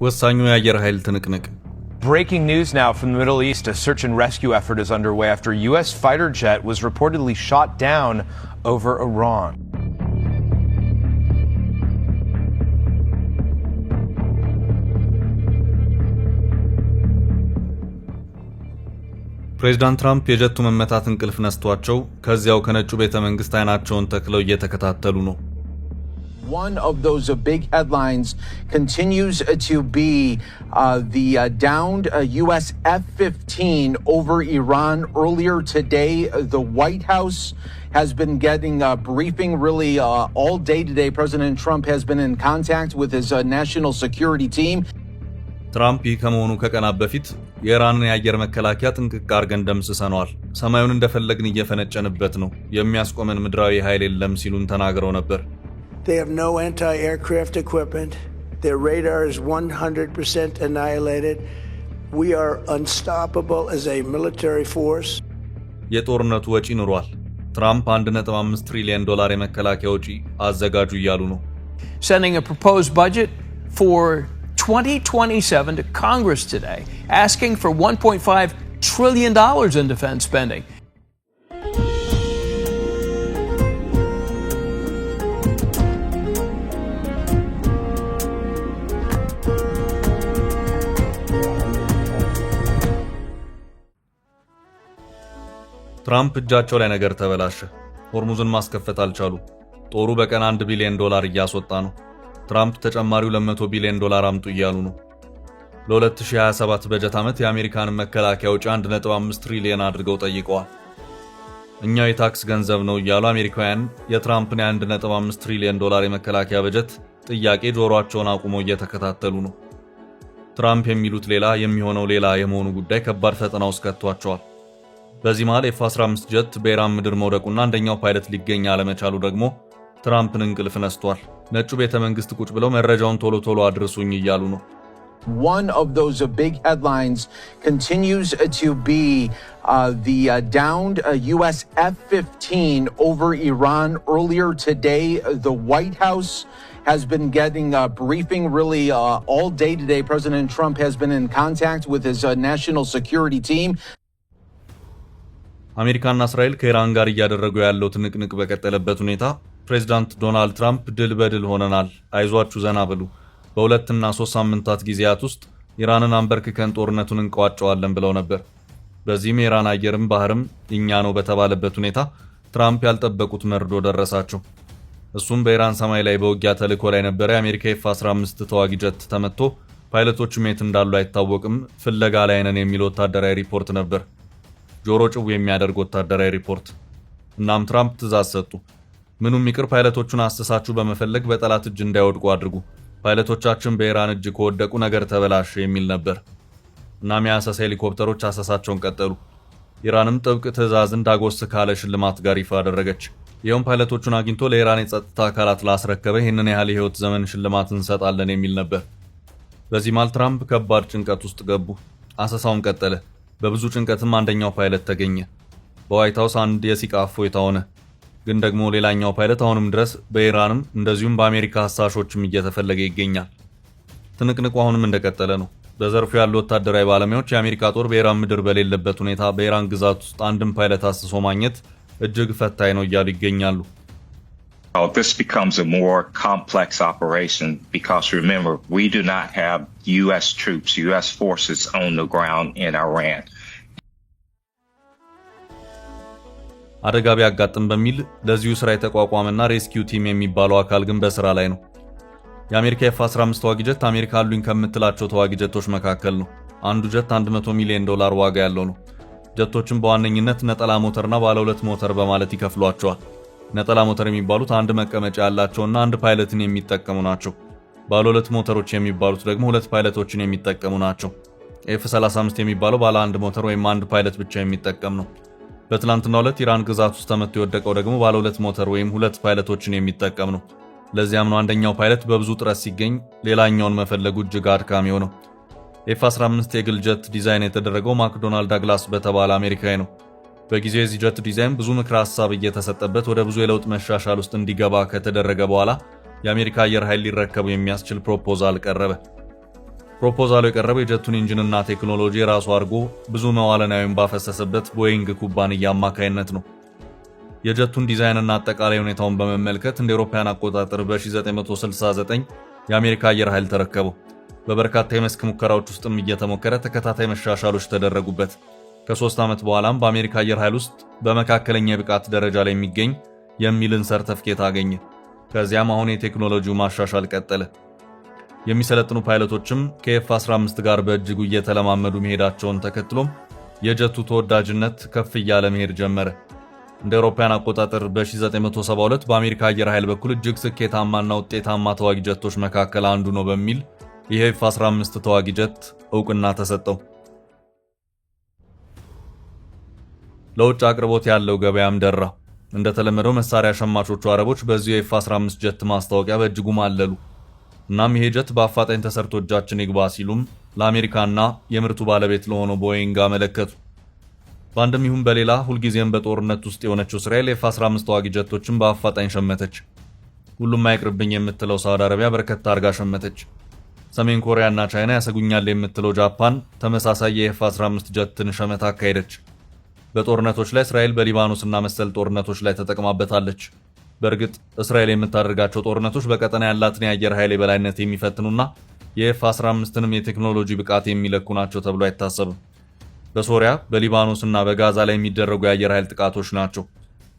ወሳኙ የአየር ኃይል ትንቅንቅ። Breaking news now from the Middle East. A search and rescue effort is underway after a U.S. fighter jet was reportedly shot down over Iran. ፕሬዚዳንት ትራምፕ የጀቱ መመታት እንቅልፍ ነስቷቸው ከዚያው ከነጩ ቤተ መንግስት አይናቸውን ተክለው እየተከታተሉ ነው። One of those big headlines continues to be the downed U.S. F 15 over Iran earlier today. The White House has been getting a briefing really all day today. President Trump has been in contact with his national security team. ትራምፕ ይህ ከመሆኑ ከቀናት በፊት የኢራንን የአየር መከላከያ ጥንቅቅ አድርገን ደምስሰነዋል፣ ሰማዩን እንደፈለግን እየፈነጨንበት ነው፣ የሚያስቆመን ምድራዊ ኃይል የለም ሲሉን ተናግረው ነበር። They have no anti aircraft equipment. Their radar is 100% annihilated. We are unstoppable as a military force. የጦርነቱ ወጪ ኑሯል። ትራምፕ 1.5 ትሪሊየን ዶላር የመከላከያ ወጪ አዘጋጁ እያሉ ነው። Sending a proposed budget for 2027 to Congress today, asking for $1.5 trillion in defense spending. ትራምፕ እጃቸው ላይ ነገር ተበላሸ። ሆርሙዝን ማስከፈት አልቻሉ። ጦሩ በቀን 1 ቢሊዮን ዶላር እያስወጣ ነው። ትራምፕ ተጨማሪ 200 ቢሊዮን ዶላር አምጡ እያሉ ነው። ለ2027 በጀት ዓመት የአሜሪካን መከላከያ ወጪ 1.5 ትሪሊየን አድርገው ጠይቀዋል። እኛው የታክስ ገንዘብ ነው እያሉ አሜሪካውያን የትራምፕን የ1.5 ትሪሊየን ዶላር የመከላከያ በጀት ጥያቄ ጆሮአቸውን አቁመው እየተከታተሉ ነው። ትራምፕ የሚሉት ሌላ የሚሆነው ሌላ የመሆኑ ጉዳይ ከባድ ፈተና ውስጥ ከቷቸዋል። በዚህ መሃል ኤፍ 15 ጀት በኢራን ምድር መውደቁና አንደኛው ፓይለት ሊገኝ አለመቻሉ ደግሞ ትራምፕን እንቅልፍ ነስቷል። ነጩ ቤተ መንግስት ቁጭ ብለው መረጃውን ቶሎ ቶሎ አድርሱኝ እያሉ ነው። One of those big headlines continues to be the downed U.S. F 15 over Iran earlier today. The White House has been getting a briefing really all day today. President Trump has been in contact with his national security team. አሜሪካና እስራኤል ከኢራን ጋር እያደረጉ ያለው ትንቅንቅ በቀጠለበት ሁኔታ ፕሬዚዳንት ዶናልድ ትራምፕ ድል በድል ሆነናል፣ አይዟችሁ ዘና በሉ፣ በ2ና 3 ሳምንታት ጊዜያት ውስጥ ኢራንን አንበርክከን ጦርነቱን እንቋጨዋለን ብለው ነበር። በዚህም የኢራን አየርም ባህርም የኛ ነው በተባለበት ሁኔታ ትራምፕ ያልጠበቁት መርዶ ደረሳቸው። እሱም በኢራን ሰማይ ላይ በውጊያ ተልዕኮ ላይ የነበረ የአሜሪካ ኤፍ 15 ተዋጊ ጀት ተመቶ ፓይለቶቹም የት እንዳሉ አይታወቅም፣ ፍለጋ ላይ ነን የሚል ወታደራዊ ሪፖርት ነበር። ጆሮ ጭው የሚያደርግ ወታደራዊ ሪፖርት። እናም ትራምፕ ትዕዛዝ ሰጡ። ምኑም ይቅር ፓይለቶቹን አስሳችሁ በመፈለግ በጠላት እጅ እንዳይወድቁ አድርጉ። ፓይለቶቻችን በኢራን እጅ ከወደቁ ነገር ተበላሸ የሚል ነበር። እናም የአሰሳ ሄሊኮፕተሮች አሰሳቸውን ቀጠሉ። ኢራንም ጥብቅ ትዕዛዝን ዳጎስ ካለ ሽልማት ጋር ይፋ አደረገች። ይኸውም ፓይለቶቹን አግኝቶ ለኢራን የጸጥታ አካላት ላስረከበ ይህንን ያህል የህይወት ዘመን ሽልማት እንሰጣለን የሚል ነበር። በዚህ መሃል ትራምፕ ከባድ ጭንቀት ውስጥ ገቡ። አሰሳውን ቀጠለ። በብዙ ጭንቀትም አንደኛው ፓይለት ተገኘ። በዋይት ሀውስ አንድ የሲቃ እፎይታ ሆነ። ግን ደግሞ ሌላኛው ፓይለት አሁንም ድረስ በኢራንም እንደዚሁም በአሜሪካ አሳሾችም እየተፈለገ ይገኛል። ትንቅንቁ አሁንም እንደቀጠለ ነው። በዘርፉ ያሉ ወታደራዊ ባለሙያዎች የአሜሪካ ጦር በኢራን ምድር በሌለበት ሁኔታ በኢራን ግዛት ውስጥ አንድም ፓይለት አስሶ ማግኘት እጅግ ፈታኝ ነው እያሉ ይገኛሉ። This becomes a more complex operation because, remember, we do not have U.S. troops, U.S. forces on the ground in Iran. አደጋ ቢያጋጥም በሚል ለዚሁ ስራ የተቋቋመና rescue team የሚባለው አካል ግን በስራ ላይ ነው። የአሜሪካ ኤፍ 15 ተዋጊ ጀት አሜሪካ አሉኝ ከምትላቸው ተዋጊ ጀቶች መካከል ነው። አንዱ ጀት 100 ሚሊዮን ዶላር ዋጋ ያለው ነው። ጀቶችን በዋነኝነት ነጠላ ሞተርና ባለ ሁለት ሞተር በማለት ይከፍሏቸዋል። ነጠላ ሞተር የሚባሉት አንድ መቀመጫ ያላቸውና አንድ ፓይለትን የሚጠቀሙ ናቸው። ባለ ሁለት ሞተሮች የሚባሉት ደግሞ ሁለት ፓይለቶችን የሚጠቀሙ ናቸው። ኤፍ 35 የሚባለው ባለ አንድ ሞተር ወይም አንድ ፓይለት ብቻ የሚጠቀም ነው። በትላንትናው ዕለት ኢራን ግዛት ውስጥ ተመቶ የወደቀው ደግሞ ባለ ሁለት ሞተር ወይም ሁለት ፓይለቶችን የሚጠቀም ነው። ለዚያም ነው አንደኛው ፓይለት በብዙ ጥረት ሲገኝ ሌላኛውን መፈለጉ እጅግ አድካሚ ነው። ኤፍ 15 ኤግል ጀት ዲዛይን የተደረገው ማክዶናልድ ዳግላስ በተባለ አሜሪካዊ ነው። በጊዜው የዚህ ጀት ዲዛይን ብዙ ምክረ ሀሳብ እየተሰጠበት ወደ ብዙ የለውጥ መሻሻል ውስጥ እንዲገባ ከተደረገ በኋላ የአሜሪካ አየር ኃይል ሊረከቡ የሚያስችል ፕሮፖዛል ቀረበ። ፕሮፖዛሉ የቀረበው የጀቱን ኢንጂንና ቴክኖሎጂ የራሱ አድርጎ ብዙ መዋለ ንዋዩን ባፈሰሰበት ቦይንግ ኩባንያ አማካይነት ነው። የጀቱን ዲዛይንና አጠቃላይ ሁኔታውን በመመልከት እንደ አውሮፓውያን አቆጣጠር በ1969 የአሜሪካ አየር ኃይል ተረከበው። በበርካታ የመስክ ሙከራዎች ውስጥም እየተሞከረ ተከታታይ መሻሻሎች ተደረጉበት። ከ3 ዓመት በኋላም በአሜሪካ አየር ኃይል ውስጥ በመካከለኛ የብቃት ደረጃ ላይ የሚገኝ የሚልን ሰርተፍኬት አገኘ። ከዚያም አሁን የቴክኖሎጂው ማሻሻል ቀጠለ። የሚሰለጥኑ ፓይለቶችም ከኤፍ 15 ጋር በእጅጉ እየተለማመዱ መሄዳቸውን ተከትሎም የጀቱ ተወዳጅነት ከፍ እያለ መሄድ ጀመረ። እንደ አውሮፓውያን አቆጣጠር በ1972 በአሜሪካ አየር ኃይል በኩል እጅግ ስኬታማና ውጤታማ ተዋጊ ጀቶች መካከል አንዱ ነው በሚል የኤፍ 15 ተዋጊ ጀት እውቅና ተሰጠው። ለውጭ አቅርቦት ያለው ገበያም ደራ። እንደተለመደው መሳሪያ ሸማቾቹ አረቦች በዚሁ የኤፍ 15 ጀት ማስታወቂያ በእጅጉ ማለሉ። እናም ይሄ ጀት በአፋጣኝ ተሰርቶ እጃችን ይግባ ሲሉም ለአሜሪካና የምርቱ ባለቤት ለሆነው ቦይንግ አመለከቱ። በአንድም ይሁን በሌላ ሁልጊዜም በጦርነት ውስጥ የሆነችው እስራኤል ኤፍ 15 ተዋጊ ጀቶችን በአፋጣኝ ሸመተች። ሁሉም አይቅርብኝ የምትለው ሳውዲ አረቢያ በርከት አድርጋ ሸመተች። ሰሜን ኮሪያና ቻይና ያሰጉኛል የምትለው ጃፓን ተመሳሳይ የኤፍ 15 ጀትን ሸመታ አካሄደች። በጦርነቶች ላይ እስራኤል በሊባኖስና መሰል ጦርነቶች ላይ ተጠቅማበታለች። በእርግጥ እስራኤል የምታደርጋቸው ጦርነቶች በቀጠና ያላትን የአየር ኃይል የበላይነት የሚፈትኑና የኤፍ 15ንም የቴክኖሎጂ ብቃት የሚለኩ ናቸው ተብሎ አይታሰብም። በሶሪያ፣ በሊባኖስና በጋዛ ላይ የሚደረጉ የአየር ኃይል ጥቃቶች ናቸው።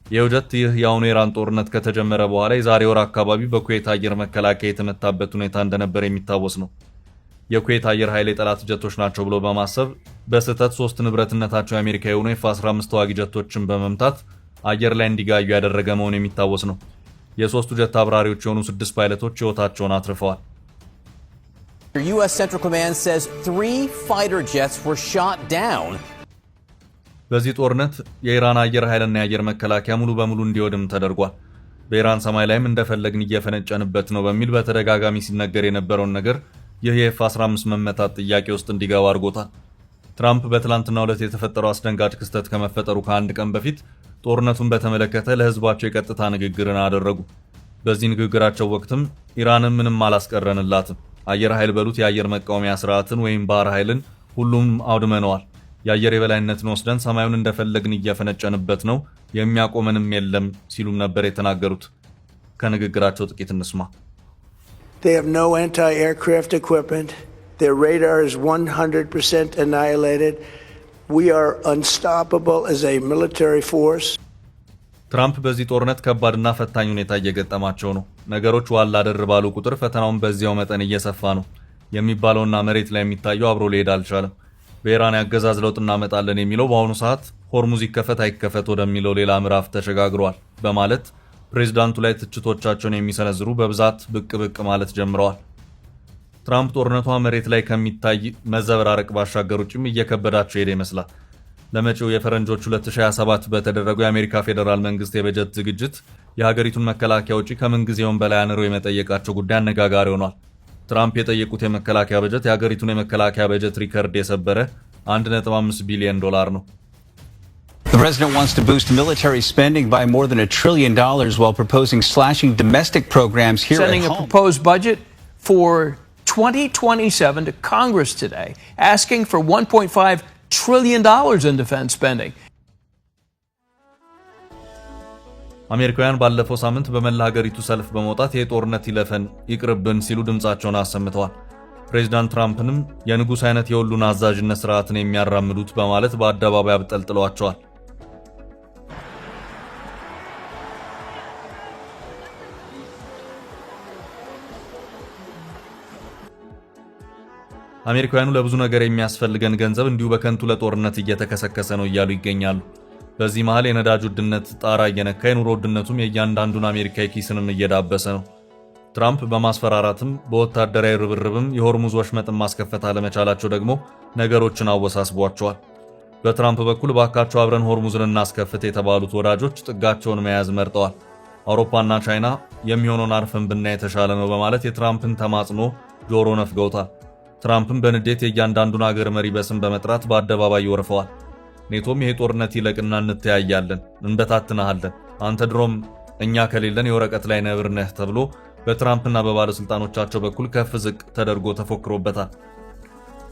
ይህ ጀት ይህ የአሁኑ የኢራን ጦርነት ከተጀመረ በኋላ የዛሬ ወር አካባቢ በኩዌት አየር መከላከያ የተመታበት ሁኔታ እንደነበር የሚታወስ ነው። የኩዌት አየር ኃይል የጠላት ጀቶች ናቸው ብሎ በማሰብ በስህተት ሶስት ንብረትነታቸው የአሜሪካ የሆኑ ኤፍ 15 ተዋጊ ጀቶችን በመምታት አየር ላይ እንዲጋዩ ያደረገ መሆኑ የሚታወስ ነው። የሶስቱ ጀት አብራሪዎች የሆኑ ስድስት ፓይለቶች ሕይወታቸውን አትርፈዋል። U.S. Central Command says three fighter jets were shot down. በዚህ ጦርነት የኢራን አየር ኃይልና የአየር መከላከያ ሙሉ በሙሉ እንዲወድም ተደርጓል። በኢራን ሰማይ ላይም እንደፈለግን እየፈነጨንበት ነው በሚል በተደጋጋሚ ሲነገር የነበረውን ነገር ይህ የኤፍ 15 መመታት ጥያቄ ውስጥ እንዲገባ አድርጎታል። ትራምፕ በትላንትናው ዕለት የተፈጠረው አስደንጋጭ ክስተት ከመፈጠሩ ከአንድ ቀን በፊት ጦርነቱን በተመለከተ ለህዝባቸው የቀጥታ ንግግርን አደረጉ። በዚህ ንግግራቸው ወቅትም ኢራንን ምንም አላስቀረንላትም፣ አየር ኃይል በሉት የአየር መቃወሚያ ስርዓትን ወይም ባህር ኃይልን ሁሉም አውድመነዋል። የአየር የበላይነትን ወስደን ሰማዩን እንደፈለግን እየፈነጨንበት ነው፣ የሚያቆመንም የለም ሲሉም ነበር የተናገሩት። ከንግግራቸው ጥቂት እንስማ። They have no anti aircraft equipment. Their radar is 100% annihilated. We are unstoppable as a military force. ትራምፕ በዚህ ጦርነት ከባድና ፈታኝ ሁኔታ እየገጠማቸው ነው። ነገሮች ዋል አደር ባሉ ቁጥር ፈተናውን በዚያው መጠን እየሰፋ ነው የሚባለውና መሬት ላይ የሚታየው አብሮ ሊሄድ አልቻለም። በኢራን የአገዛዝ ለውጥ እናመጣለን የሚለው በአሁኑ ሰዓት ሆርሙዝ ይከፈት አይከፈት ወደሚለው ሌላ ምዕራፍ ተሸጋግሯል በማለት ፕሬዚዳንቱ ላይ ትችቶቻቸውን የሚሰነዝሩ በብዛት ብቅ ብቅ ማለት ጀምረዋል። ትራምፕ ጦርነቷ መሬት ላይ ከሚታይ መዘበራረቅ ባሻገር ውጭም እየከበዳቸው ሄደ ይመስላል። ለመጪው የፈረንጆች 2027 በተደረገው የአሜሪካ ፌዴራል መንግስት የበጀት ዝግጅት የሀገሪቱን መከላከያ ወጪ ከምንጊዜውም በላይ አንረው የመጠየቃቸው ጉዳይ አነጋጋሪ ሆኗል። ትራምፕ የጠየቁት የመከላከያ በጀት የሀገሪቱን የመከላከያ በጀት ሪከርድ የሰበረ 1.5 ቢሊዮን ዶላር ነው። The president wants to boost military spending by more than $1 trillion while proposing slashing domestic programs here Sending at a home. Proposed budget for 2027 to Congress today, asking for $1.5 trillion in defense spending. አሜሪካውያን ባለፈው ሳምንት በመላ ሀገሪቱ ሰልፍ በመውጣት የጦርነት ይለፈን ይቅርብን ሲሉ ድምፃቸውን አሰምተዋል። ፕሬዚዳንት ትራምፕንም የንጉሥ አይነት የሁሉን አዛዥነት ስርዓትን የሚያራምዱት በማለት በአደባባይ አብጠልጥለዋቸዋል። አሜሪካውያኑ ለብዙ ነገር የሚያስፈልገን ገንዘብ እንዲሁ በከንቱ ለጦርነት እየተከሰከሰ ነው እያሉ ይገኛሉ። በዚህ መሃል የነዳጅ ውድነት ጣራ እየነካ የኑሮ ውድነቱም የእያንዳንዱን አሜሪካዊ ኪስንም እየዳበሰ ነው። ትራምፕ በማስፈራራትም በወታደራዊ ርብርብም የሆርሙዝ ወሽመጥን ማስከፈት አለመቻላቸው ደግሞ ነገሮችን አወሳስቧቸዋል። በትራምፕ በኩል ባካችሁ አብረን ሆርሙዝን እናስከፍት የተባሉት ወዳጆች ጥጋቸውን መያዝ መርጠዋል። አውሮፓና ቻይና የሚሆነውን አርፈን ብናይ የተሻለ ነው በማለት የትራምፕን ተማጽኖ ጆሮ ነፍገውታል። ትራምፕም በንዴት የእያንዳንዱን አገር መሪ በስም በመጥራት በአደባባይ ይወርፈዋል። ኔቶም ይሄ ጦርነት ይለቅና እንተያያለን፣ እንበታትንሃለን፣ አንተ ድሮም እኛ ከሌለን የወረቀት ላይ ነብር ነህ ተብሎ በትራምፕና በባለሥልጣኖቻቸው በኩል ከፍ ዝቅ ተደርጎ ተፎክሮበታል።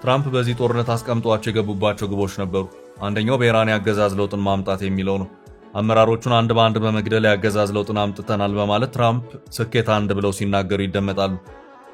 ትራምፕ በዚህ ጦርነት አስቀምጧቸው የገቡባቸው ግቦች ነበሩ። አንደኛው በኢራን የአገዛዝ ለውጥን ማምጣት የሚለው ነው። አመራሮቹን አንድ በአንድ በመግደል የአገዛዝ ለውጥን አምጥተናል በማለት ትራምፕ ስኬት አንድ ብለው ሲናገሩ ይደመጣሉ።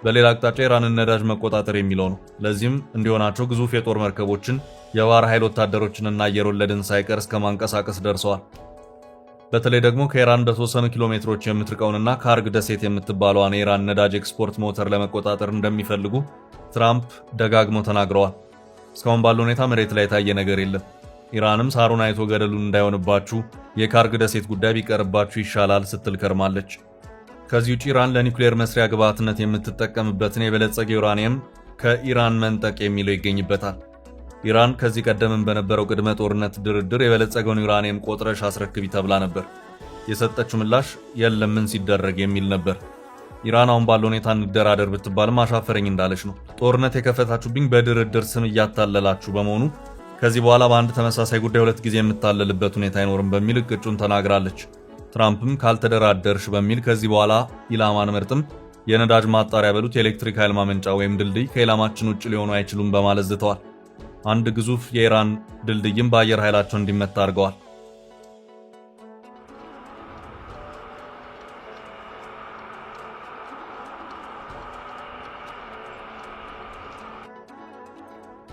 በሌላ አቅጣጫ ኢራንን ነዳጅ መቆጣጠር የሚለው ነው። ለዚህም እንዲሆናቸው ግዙፍ የጦር መርከቦችን፣ የባህር ኃይል ወታደሮችንና አየር ወለድን ሳይቀር እስከ ማንቀሳቀስ ደርሰዋል። በተለይ ደግሞ ከኢራን በተወሰኑ ኪሎ ሜትሮች የምትርቀውንና ካርግ ደሴት የምትባለዋን የኢራን ነዳጅ ኤክስፖርት ሞተር ለመቆጣጠር እንደሚፈልጉ ትራምፕ ደጋግመው ተናግረዋል። እስካሁን ባለው ሁኔታ መሬት ላይ የታየ ነገር የለም። ኢራንም ሳሩን አይቶ ገደሉን እንዳይሆንባችሁ የካርግ ደሴት ጉዳይ ቢቀርባችሁ ይሻላል ስትል ከርማለች። ከዚህ ውጭ ኢራን ለኒውክሌር መስሪያ ግብዓትነት የምትጠቀምበትን የበለጸገ ዩራኒየም ከኢራን መንጠቅ የሚለው ይገኝበታል። ኢራን ከዚህ ቀደምም በነበረው ቅድመ ጦርነት ድርድር የበለጸገውን ዩራኒየም ቆጥረሽ አስረክቢ ተብላ ነበር። የሰጠችው ምላሽ የለም ምን ሲደረግ የሚል ነበር። ኢራን አሁን ባለው ሁኔታ እንደራደር ብትባልም አሻፈረኝ እንዳለች ነው። ጦርነት የከፈታችሁብኝ በድርድር ስም እያታለላችሁ በመሆኑ ከዚህ በኋላ በአንድ ተመሳሳይ ጉዳይ ሁለት ጊዜ የምታለልበት ሁኔታ አይኖርም በሚል እቅጩን ተናግራለች። ትራምፕም ካልተደራደርሽ በሚል ከዚህ በኋላ ኢላማ አንመርጥም፣ የነዳጅ ማጣሪያ በሉት የኤሌክትሪክ ኃይል ማመንጫ ወይም ድልድይ ከኢላማችን ውጭ ሊሆኑ አይችሉም በማለት ዝተዋል። አንድ ግዙፍ የኢራን ድልድይም በአየር ኃይላቸው እንዲመታ አድርገዋል።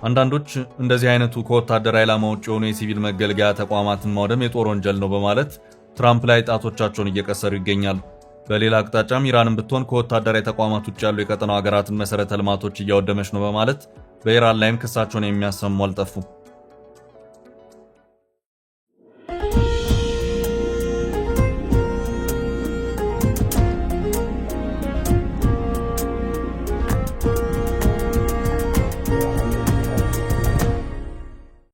አንዳንዶች እንደዚህ አይነቱ ከወታደራዊ ዓላማ ውጭ የሆኑ የሲቪል መገልገያ ተቋማትን ማውደም የጦር ወንጀል ነው በማለት ትራምፕ ላይ ጣቶቻቸውን እየቀሰሩ ይገኛሉ። በሌላ አቅጣጫም ኢራንን ብትሆን ከወታደራዊ ተቋማት ውጭ ያሉ የቀጠናው ሀገራትን መሰረተ ልማቶች እያወደመች ነው በማለት በኢራን ላይም ክሳቸውን የሚያሰሙ አልጠፉም።